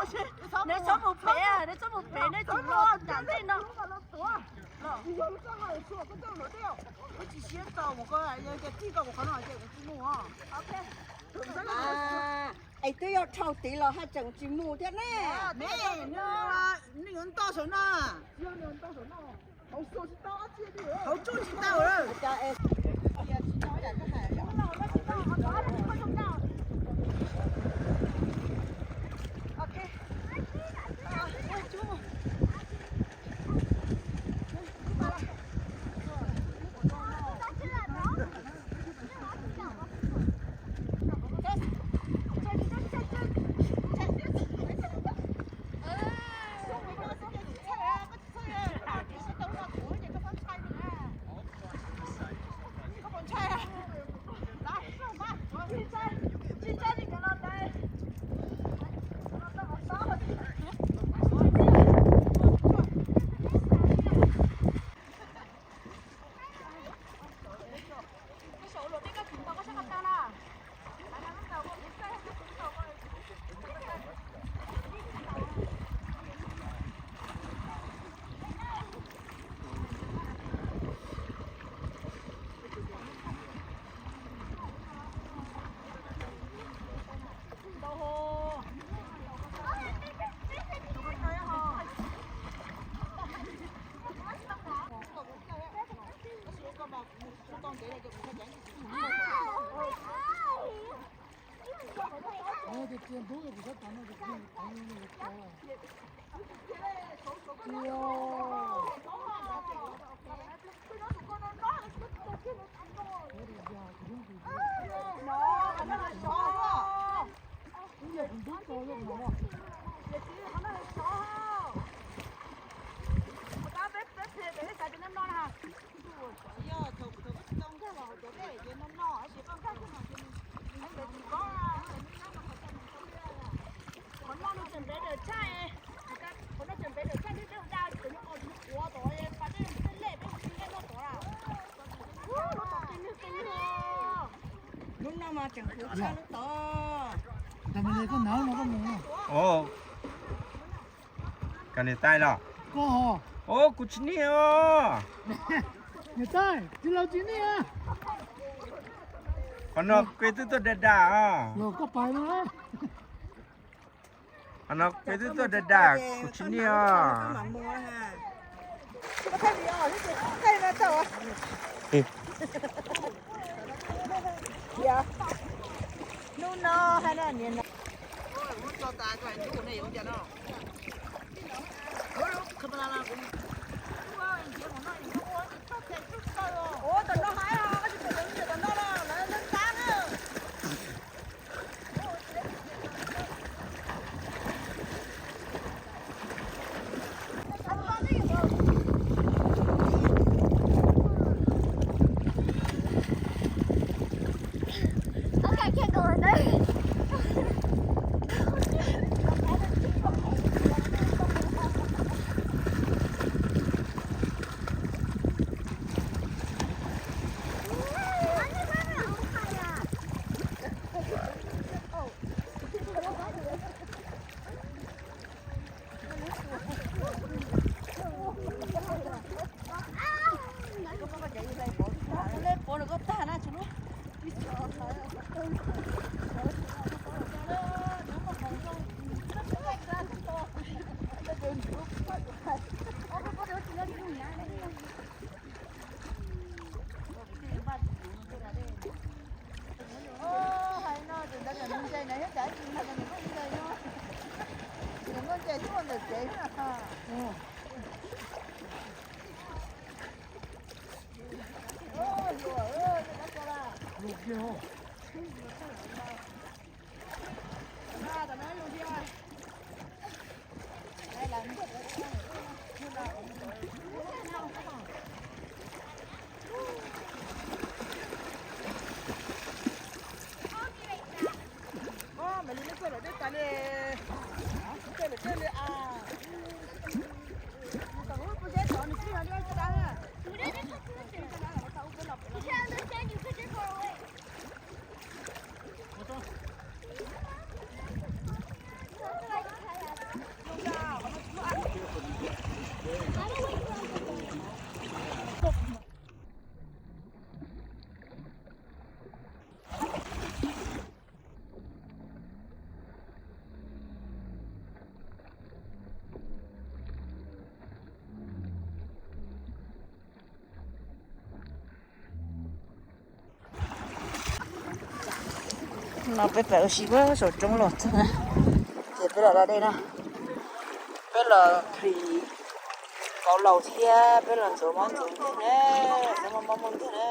Neb txhob mus pem, neb txhob mus pem, neb tsis los nram ntej no. Tsis siab txaus mus ko, ces tij ko mus qhov no ces tsis mus os. Es twb yog dhau tid los haj tseem tsis mus thiab ne. Me, nws yuav nto saum no. Hauv tsuj tsis tau. Hnub no mas tseem huv tshaj lub tod. Koj niam tais los? Koj. Os, kuv tsis niaj os. Niam tais, tsis los tsis niaj. Qhov no peb twb tuaj dag dag os. Los koj pais no. Qhov no peb twb tuaj dag dag, kuv tsis niaj os. Hnub no hais no niam no. Ua tom no hais os, koj tsis pom lawv nyiam tom no los lawv lawv tab na. Okay, I can't go in there. Hais no ces ntawd nws nce na, yog cas tsis hais tias nws muaj nce no, nws muaj nce twb ua ntawm kev xwb na. No peb pais ua si puag saum roob los txog na, ces peb los da dej na. Peb los thim kauv laus thiab peb los ntxuav mob ntxuav nkeeg na, ntxuav mob mob nkeeg na.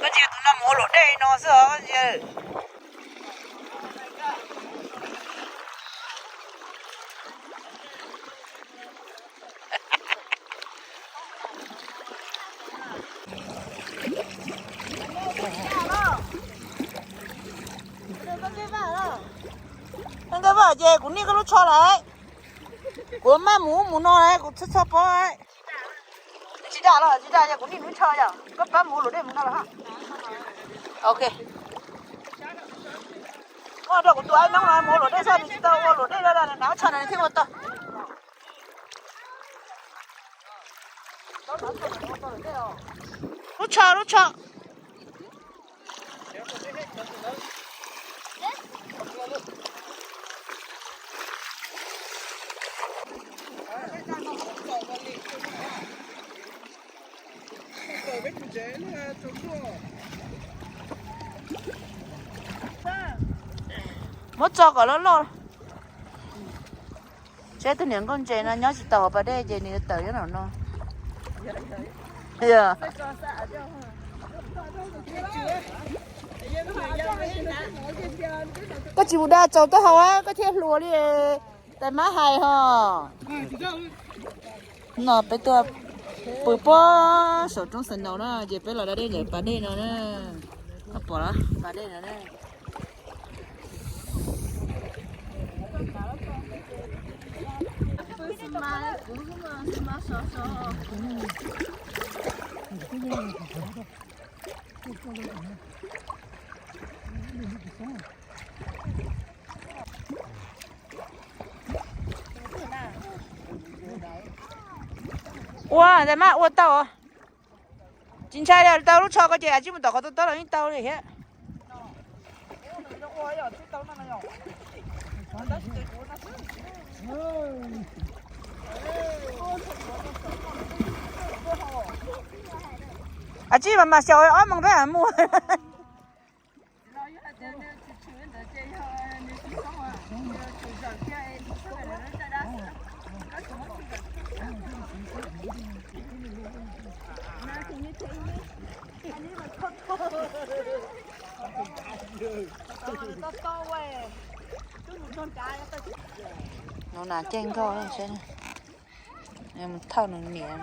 Koj tsis yog tus no mus ua luam dej no xwb os, koj tsis. Nkaj Vaj, ces kuv niaj koj lub tsho lawm. Kuv maj mus ub mus no lawm, kuv txhob txhob paub. Tsis daj los tsis daj, yog kuv niaj lub tsho yog koj pab mus ua luam dej mus no los. Ok. Muab rau kuv tus aib noob no mus ua luam dej, nws tsis tau ua luam dej, nws hnav tsho nws thiaj ua tau. Lub tsho, lub tsho. Muab tso kom loj loj. Seb tus niam nkauj ntses no nyob tsis tau hauv pas dej ces nws tawm nyob nram no. Koj tsis mus da tsaus taub hau koj thiaj hluas li tais mab hais ho. No peb tuaj pw puag saum roob snow na, ces peb los da dej ntawm pas dej no na. Koj pom los pas dej no na. Ua tais mab ua tau. Tsis ntshai li, tau lub tsho ko ces tsij mus tom qhov tau tau los yeej tau li thiab. Tsij mas mas xyaum ob moos peb mam mus. Nus nas ceeb nkauj seb, mus thauj nws niam.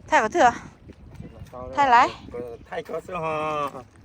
Thaij qhov twg? Thaij laiv. Thaij koj xwb hos.